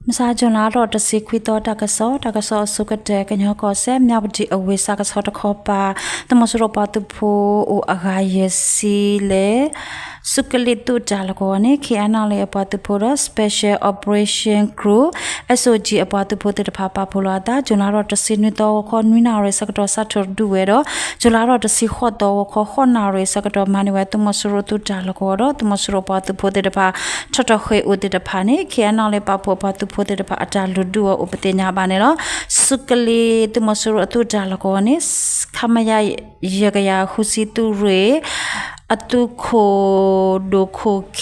မုၢ်ဆါ June လါထီၣ်တဆံခွံသီ တၢ်ကစီၣ်, တၢ်ကစီၣ်အဆိကတၢၢ် ကညီကီၢ်စဲၣ် မၠၣ်ဝတံၣ်အဝ့ၢ် စးကဆီတခီပၤ သုးမီၤစိရိၤပှၤသုးဖိအိၣ်အဂၤယဲၢ်ဆံလၢ စူးကလံးသုးတၢ်လီၢ်ကဝီၤန့ၣ် ခ့ၣ်အဲၣ်နီၣ်လ့ၣ်အပှၤသုးဖိဒီး Special Operation Group, အ့ၣ်ၡိၣ်ကၠံၣ် အပှၤသုးဖိသ့ၣ်တဖၣ် ပာ်ဖှိၣ်လီၤအသး June လါထီၣ်တဆံနွံသီ ဂီၤခီနွံနၣ်ရံၣ်ဆၢကတီၢ် စးထီၣ်ဒုးဝဲဒီး June လါထီၣ်တဆံဃိးသီ ဂီၤခီဃိးနၣ်ရံၣ်ဆၢကတီၢ် မၤန့ၢ်ဝဲသုးမီၤစိရိၤသုးတၢ်လီၢ်ကဝီၤဒီး သုးမီၤစိရိၤပှၤသုးဖိသ့ၣ်တဖၣ် ထီၣ်ထီၣ်ဃ့ၢ်အိၣ်သ့ၣ်တဖၣ်န့ၣ် ခ့ၣ်အဲၣ်နီၣ်လ့ၣ် ပာ်ဖှိၣ်အပှၤသုးဖိသ့ၣ်တဖၣ် အတၢ်လုၢ်ဒုးအီၤအိၣ်ပသ့ၣ်ညါဘၣ်န့ၣ်လီၤ. စူးကလံး သုးမီၤစိရိၤအသုးတၢ်လီၢ်ကဝီၤန့ၣ် ခမရ ယဲၢ်ကယၤဃုဆံသုးရ့ၣ် အသုးခိၣ်ဒိၣ်ခိၣ်ခံ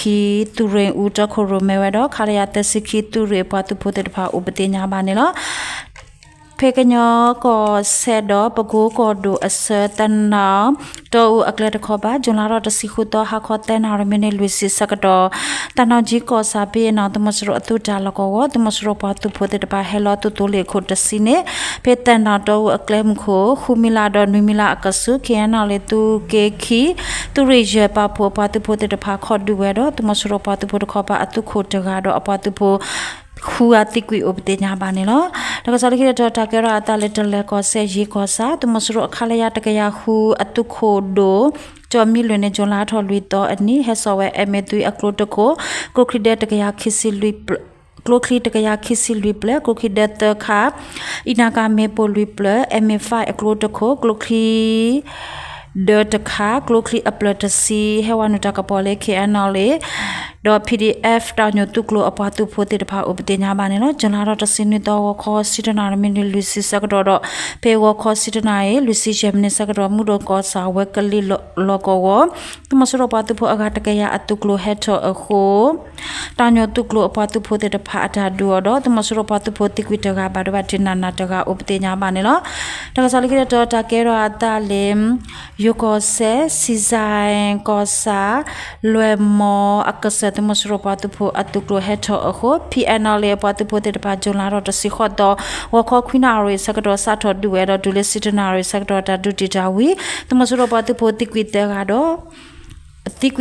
သုးရ့ၣ်အူ တီခိၣ်ရိၣ်မဲဝဲဒီး ခလရ သၢဆံခံသုးရ့ၣ် အပှၤသုးဖိသ့ၣ်တဖၣ်အိၣ်ပသ့ၣ်ညါဘၣ်န့ၣ်လီၤ. ဖဲကညီကီၢ်စဲၣ်ဒီး ပကိကီၢ်ဒိၣ်အဆၢ သၢနီၣ်တီအူအကျဲတခီပၤ June လါထီၣ်တဆံဃုသီ ဟါခီသၢနၣ်ရံၣ်မံးနံးလွံၢ်ဆံဆၢကတီၢ် သၢနီၣ်ကၠံကီၢ်ဆၣ် ဘ့ၣ်အနီၣ် သုးမီၤစိရိၤအသုးတၢ်လီၢ်ကဝီၤ သုးမီၤစိရိၤပှၤသုးဖိသ့ၣ်တဖၣ် ဟဲလီၤသုးသိလ့ၣ်ခိၣ်တဆံန့ၣ် ဖဲသၢနီၣ်တီအူအကျဲမုၢ်ခိၣ် ဃုမံလါဒီးနွံမံလါအကဆူး ခ့ၣ်အဲၣ်နီၣ်လ့ၣ်သုးက့ခံ သုးရ့ၣ်ယဲၢ်ပာ်ဖှိၣ်အပှၤသုးဖိသ့ၣ်တဖၣ် ခီၣ်ဒုးဝဲဒီး သုးမီၤစိရိၤပှၤသုးဖိတခီပၤအသုးခိၣ်တဂၤဒီးအပှၤသုးဖိ ဃုဂၤသံကွံာ်အိၣ်ပသ့ၣ်ညါဘၣ်န့ၣ်လီၤ. တၢ်ကစီၣ်လၢခံတတီၤ တၢ်ကဲထီၣ်အသးလၢ တလဲၤကီၢ်စဲၣ် ယ့ၣ်ကီၢ်ဆၣ် သုးမီၤစိရိၤအခလရ တကယၤဃု အသုးခိၣ်ဒိၣ် ကၠီမံလွံၢ်န့ၣ် June လါထီၣ်လွံၢ်သီအနံၤ ဟဲစိာ်ဝဲ အဲမ့ၢ်သွံအကျိတခိၣ် ကျိချံဒၢတကယၤခံဆံလွံၢ် ကျိချံတကယၤခံဆံလွံၢ်ပျဲၢ် ကျိချံဒၢသၢခါ အံနၣ်ကၣ်မ့ၣ်ပိၢ်လွံၢ်ပျဲၢ် အဲမ့ၢ် five အကျိတခိၣ် ကျိချံ ဒၢတခါ ကျိချံအပျၢၢ်တဆံ ဟဲဝဲနုာ်တၢ်ကပီၤလၢ ခ့ၣ်အဲၣ်နီၣ်လ့ၣ် ဒီး ပီၣ်ဒံၣ်အဲၣ် တၢ်ညိၣ်သုးကျိၤအပှၤသုးဖိသ့ၣ်တဖၣ်အိၣ်ပသ့ၣ်ညါဘၣ်န့ၣ်လီၤ. June လါထီၣ်တဆံနွံသီ ဂီၤခီဆံတၢနၣ်ရံၣ်မံးနံးလွံၢ်ဆံဆၢကတီၢ်ဒီး ဖဲဂီၤခီဆံတၢနၣ်ရံၣ် လွံၢ်ဆံယဲၢ်မံးနံးဆၢကတီၢ် မူဒိၣ်ကီၢ်ဆၣ် ဝဲကလံးလီၢ်ကဝီၤ သုးမီၤစိရိၤပှၤသုးဖိအဂၤတကယၤအသုးကျိၤဟဲထီၣ်အဃိ တၢ်ညိၣ်သုးကျိၤအပှၤသုးဖိသ့ၣ်တဖၣ် အတၢ်ဒုးအီၤဒီး သုးမီၤစိရိၤပှၤသုးဖိသံကွံာ်တဂၤ ဘၣ်ဒိဘၣ်ထံးနးနးတဂၤအိၣ်ပသ့ၣ်ညါဘၣ်န့ၣ်လီၤ. တၢ်ကစီၣ်လၢခံတတီၤ တၢ်ကဲထီၣ်အသးလၢ ယိၤကီၢ်စဲၣ် စံၣ်စဲၣ်ကီၢ်ဆၣ် လွဲၢ်မီၤအကစၢၢ် သုးမီၤစိရိၤပှၤသုးဖိအသုးကျိၤဟဲထီၣ်အဃိ ဖံအဲၣ်နီၣ်လ့ၣ်အပှၤသုးဖိသ့ၣ်တဖၣ် June လါထီၣ်တဆံဃိးသီ ဂီၤခီခွံနၣ်ရံၣ်ဆၢကတီၢ် စးထီၣ်ဒုးဝဲဒီး တုၤလၢဆံတၢနၣ်ရံၣ်ဆၢကတီၢ် တၢ်ဒုးတံာ်တာ်ဝံၤ သုးမီၤစိရိၤပှၤသုးဖိသံကွံာ်သၢဂၤဒီး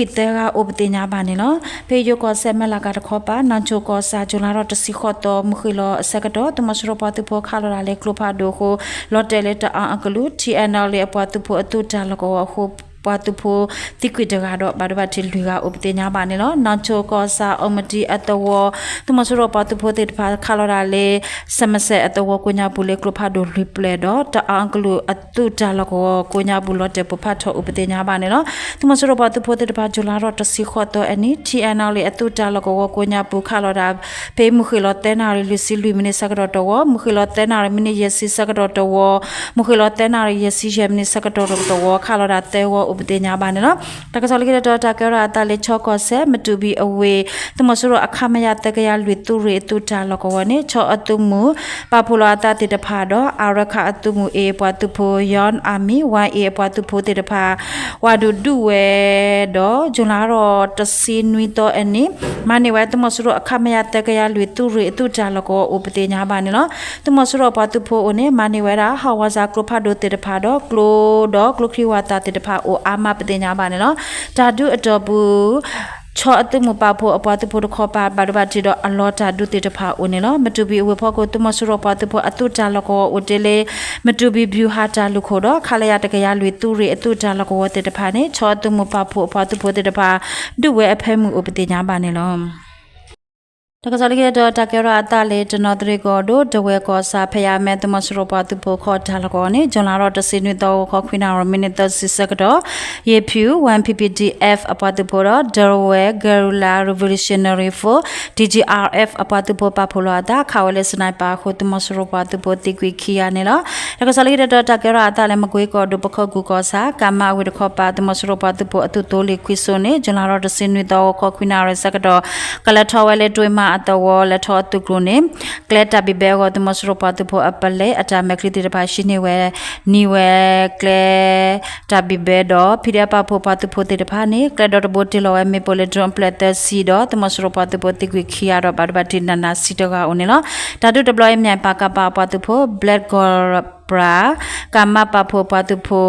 သံကွံာ်သၢဂၤအိၣ်ပသ့ၣ်ညါဘၣ်န့ၣ်လီၤ. ဖဲယိၤကီၢ်စဲၣ် မဲၢ်လးကၤတခီပၤ နီၣ်ဆိၣ်ကီၢ်ဆၣ် June လါထီၣ်တဆံဃိးသီ မုၢ်ဃ့ၢ်လီၤအဆၢကတီၢ် သုးမီၤစိရိၤပှၤသုးဖိခးလီၤတၢ်လၢကျိဖးဒိၣ်အဃိ လီၤတဲာ်လၢတအၣ်အကလုာ် ထံအဲၣ်နီၣ်လ့ၣ်အပှၤသုးဖိအသုးတၢ်လီၢ်ကဝီၤအဃိ ပှၤသုးဖိသံကွံာ်တဂၤဒီး ဘၣ်ဒိဘၣ်ထံးလွံၢ်ဂၤအိၣ်ပသ့ၣ်ညါဘၣ်န့ၣ်လီၤ. နီၣ်ဆိၣ်ကီၢ်ဆၣ် အီမတံအသဝီ သုးမီၤစိရိၤပှၤသုးဖိသ့ၣ်တဖၣ်ခးလီၤတၢ်လၢ စဲးမဲးစဲးအသဝီကိးညါပူၤလၢကျိဖးဒိၣ်လွံၢ်ပျဲၢ်ဒီး တအၣ်အကလုာ်အသုးတၢ်လီၢ်ကဝီၤကိးညါပူၤ လီၤတဲာ်ပိၢ်ဖးထီၣ်အိၣ်ပသ့ၣ်ညါဘၣ်န့ၣ်လီၤ. သုးမီၤစိရိၤပှၤသုးဖိသ့ၣ်တဖၣ် June လါထီၣ်တဆံဃိးသီအနံၤ ထံအဲၣ်နီၣ်လ့ၣ်အသုးတၢ်လီၢ်ကဝီၤကိးညါပူၤခးလီၤတၢ် ဖဲမုၢ်ဃ့ၢ်လီၤသၢနၣ်ရံၣ်လွံၢ်ဆံလွံၢ်မံးနံးဆၢကတီၢ်တဝီ, မုၢ်ဃ့ၢ်လီၤသၢနၣ်ရံၣ်မံးနံးယဲၢ်ဆံဆၢကတီၢ်တဝီ, မုၢ်ဃ့ၢ်လီၤသၢနၣ်ရံၣ်ယဲၢ်ဆံယဲၢ်မံးနံးဆၢကတီၢ်တဝီ ခးလီၤတၢ်သၢဝီအိၣ်ပသ့ၣ်ညါဘၣ်န့ၣ်လီၤ. တၢ်ကစီၣ်လၢခံတတီၤ တၢ်ကဲထီၣ်အသးလၢ ခၠီကီၢ်စဲၣ် မတူၢ်ဘံၣ်အဝ့ၢ် သုးမီၤစိရိၤအခမရ သၢကယၤလွံၢ်သုးရ့ၣ်အသုးတၢ်လီၢ်ကဝီၤန့ၣ် ခၠီအသုးမုၢ် ပာ်ဖှိၣ်လီၤအသးသ့ၣ်တဖၣ်ဒီး အၤရခၣ်အသုးမုၢ် A အပှၤသုးဖိ Young Army Y A အပှၤသုးဖိသ့ၣ်တဖၣ် ဝးဒုးဒုးဝဲဒီး June လါထီၣ်တဆံနွံသီအနံၤ မၤန့ၢ်ဝဲသုးမီၤစိရိၤအခမရ သၢကယၤလွံၢ်သုးရ့ၣ်အသုးတၢ်လီၢ်ကဝီၤအိၣ်ပသ့ၣ်ညါဘၣ်န့ၣ်လီၤ. သုးမီၤစိရိၤအပှၤသုးဖိအိၣ်န့ၣ် မၤန့ၢ်ဝဲဒၣ် ဟးဝးစၢ်ကျိဖးဒိၣ်သ့ၣ်တဖၣ်ဒီး ကျိဒီးကျိချံဝးသးသ့ၣ်တဖၣ်အိၣ်အါမးပသ့ၣ်ညါဘၣ်န့ၣ်လီၤ. တၢ်ဒုးအတီၢ်ပူၤ ခၠီအသုးမုၢ်ပာ်ဖှိၣ်အပှၤသုးဖိတခီပၤ ဘၣ်ဒိဘၣ်ထံးဒီးအလီၤတၢ်ဒုးသ့ၣ်တဖၣ်အိၣ်န့ၣ်လီၤ. မတူၢ်ဘံၣ်အဝ့ၢ်ဖီခိၣ် သုးမီၤစိရိၤပှၤသုးဖိအသုးတၢ်လီၢ်ကဝီၤအိၣ်တ့ၢ်လၢ မတူၢ်ဘံၣ်ဗျူဟာတၢ်လုၢ်ခိၣ်ဒီး ခလရ တကယၤလွံၢ်သုးရ့ၣ်အသုးတၢ်လီၢ်ကဝီၤသ့ၣ်တဖၣ်န့ၣ် ခၠီအသုးမုၢ်ပာ်ဖှိၣ်အပှၤသုးဖိသ့ၣ်တဖၣ် ဒုးဝဲအဖၢမုၢ်အိၣ်ပသ့ၣ်ညါဘၣ်န့ၣ်လီၤ. တၢ်ကစီၣ်လၢခံတတီၤ တၢ်ကဲထီၣ်အသးလၢ တနီသရံၣ်ကီၢ်ဒိၣ် ဒဝဲၢ်ကီၢ်ဆၣ် ဖဲယၤမဲ သုးမီၤစိရိၤပှၤသုးဖိခီၣ်တၢ်လီၢ်ကဝီၤန့ၣ် June လါထီၣ်တဆံနွံသီ ဂီၤခီခွံနၣ်ရံၣ်မံးနံးသၢဆံဆၢကတီၢ် ယ့ၣ်ဖၠူၣ် Y P P D F အပှၤသုးဖိဒီး Delaware Guerrilla Revolutionary Force D G R F အပှၤသုးဖိပာ်ဖှိၣ်လီၤအသး ခးဝဲလၢ sniper အဃိ သုးမီၤစိရိၤပှၤသုးဖိသံကွံာ်ခံဂၤန့ၣ်လီၤ. တၢ်ကစီၣ်လၢခံတတီၤ တၢ်ကဲထီၣ်အသးလၢ မကွ့ကီၢ်ဒိၣ် ပခိၣ်ကူၣ်ကီၢ်ဆၣ် ကမၣ်အဝ့ၢ်တခီပၤ သုးမီၤစိရိၤပှၤသုးဖိအသုးသိလ့ၣ်ခွံစိန့ၣ် June လါထီၣ်တဆံနွံသီ ဂီၤခီခွံနၣ်ရံၣ်ဆၢကတီၢ် ကလဲၤထီၣ်ဝဲလၢတွ့မးအသဝီ လဲၤထီၣ်အသုးကျိၤန့ၣ် ကျဲတၢ်ဘံၣ်ဘဲအဂီၢ် သုးမီၤစိရိၤပှၤသုးဖိအပလဲၣ် အတၢ်မဲာ်ချံသ့ၣ်တဖၣ် ဟံးန့ၢ်ဝဲ နံၤဝဲ ကျဲတၢ်ဘံၣ်ဘဲဒီး ဖံးဒဲးပာ်ဖှိၣ်ပှၤသုးဖိသ့ၣ်တဖၣ်န့ၣ် ကျဲဒီတဘိတ့ၢ်လီၤဝဲမ့ၣ်ပိၢ်လၢ drone အပျဲၢ်သၢဆံဒီး သုးမီၤစိရိၤပှၤသုးဖိသံကွံာ်ခံဂၤဒီး ဘၣ်ဒိဘၣ်ထံးနးနးဆံတဂၤအိၣ်န့ၣ်လီၤ. တၢ်ဒုးတဘျီအံၤ မၠဲၣ်ပၣ်ကၣ်ပၣ်အပှၤသုးဖိ Black Gold Cobra ကမ ပာ်ဖှိၣ်ပှၤသုးဖိ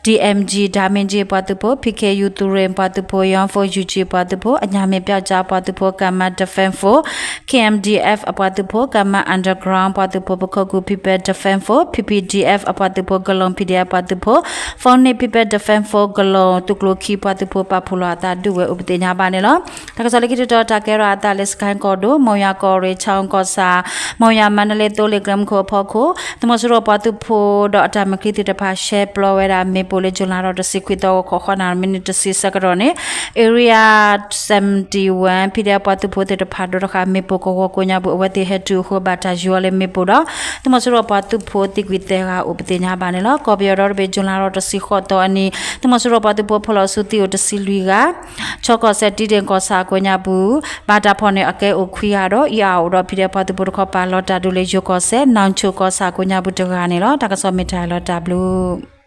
DMG ဒၢမ့ၢ်ကၠ့ၣ်ပှၤသုးဖိ PKU သုးရ့ၣ်ပှၤသုးဖိ Young Force UG ပှၤသုးဖိ အညၣ်မ့ၢ်ပျောက်ကျားပှၤသုးဖိ ကမ Defense Force KMDF အပှၤသုးဖိ ကမ Underground ပှၤသုးဖိ ပခိၣ်ကူၣ် People Defense Force PPDF အပှၤသုးဖိ ကလိၤ PDF ပှၤသုးဖိ Phoenix People Defense Force ကလိၤ သုးကျိၤခံပှၤသုးဖိ ပာ်ဖှိၣ်လီၤအသးဒုးဝဲအိၣ်ပသ့ၣ်ညါဘၣ်န့ၣ်လီၤ. တၢ်ကစီၣ်လၢခံတတီၤ တၢ်ကဲထီၣ်အသးလၢ စကဲၣ်ကီၢ်ဒိၣ် မီၢ်ယွၤကီၢ်ရ့ၣ် ခၠၣ်အူကီၢ်ဆၣ် မီၢ်ယွၤမါနလ့သိလ့ၣ်ကျဲမုၢ်ခိၣ်အဖီခိၣ် သုးမီၤစိရိၤပှၤသုးဖိဒီးအတၢ်မဲာ်ချံသ့ၣ်တဖၣ် ရှဲပျီဝဲဒၣ်မ့ၣ်ပိၢ်လၢ July လါဒီးတဆံခွံသီ ဂီၤခီ ဃိးနၣ်ရံၣ် မံးနံးတဆံဆၢကတီၢ်န့ၣ် Area seventy one PDF ပှၤသုးဖိသ့ၣ်တဖၣ် ဒိတဃာ်မ့ၣ်ပိၢ်ကဝီၤကိးညါပူၤ အဝဲသ့ၣ်ဟဲတုၤအဃိ ဘၣ်တၢ်ယူၤအီၤလၢမ့ၣ်ပိၢ်ဒီး သုးမီၤစိရိၤပှၤသုးဖိသံကွံာ်သဲဂၤအိၣ်ပသ့ၣ်ညါဘၣ်န့ၣ်လီၤ. ကီၢ်ပယီၤဒီတဘ့ၣ် July လါဒီးတဆံဃိးသီအနံၤ သုးမီၤစိရိၤပှၤသုးဖိဖီၣ်လီၤစုသံအိၣ်တဆံလွံၢ်ဂၤ ခၠီကီၢ်စဲၣ် တံဒ့ၣ်ကီၢ်ဆၣ်ကိးညါပူၤ ဘၣ်တၢ်ဖီၣ်န့ၢ်အကဲအိၣ်ခွံဂၤဒီး အံၤအအိၣ်ဒီး PDF ပှၤသုးဖိတခီပၤ လီၤတၢ်ဒုးလၢယိၤကီၢ်စဲၣ် နီၣ်ဆိၣ်ကီၢ်ဆၣ်ကိးညါပူၤတဂၤန့ၣ်လီၤ. တၢ်ကစီၣ်မ့ၢ်တၢ်လီၤတၢ်ဘျုး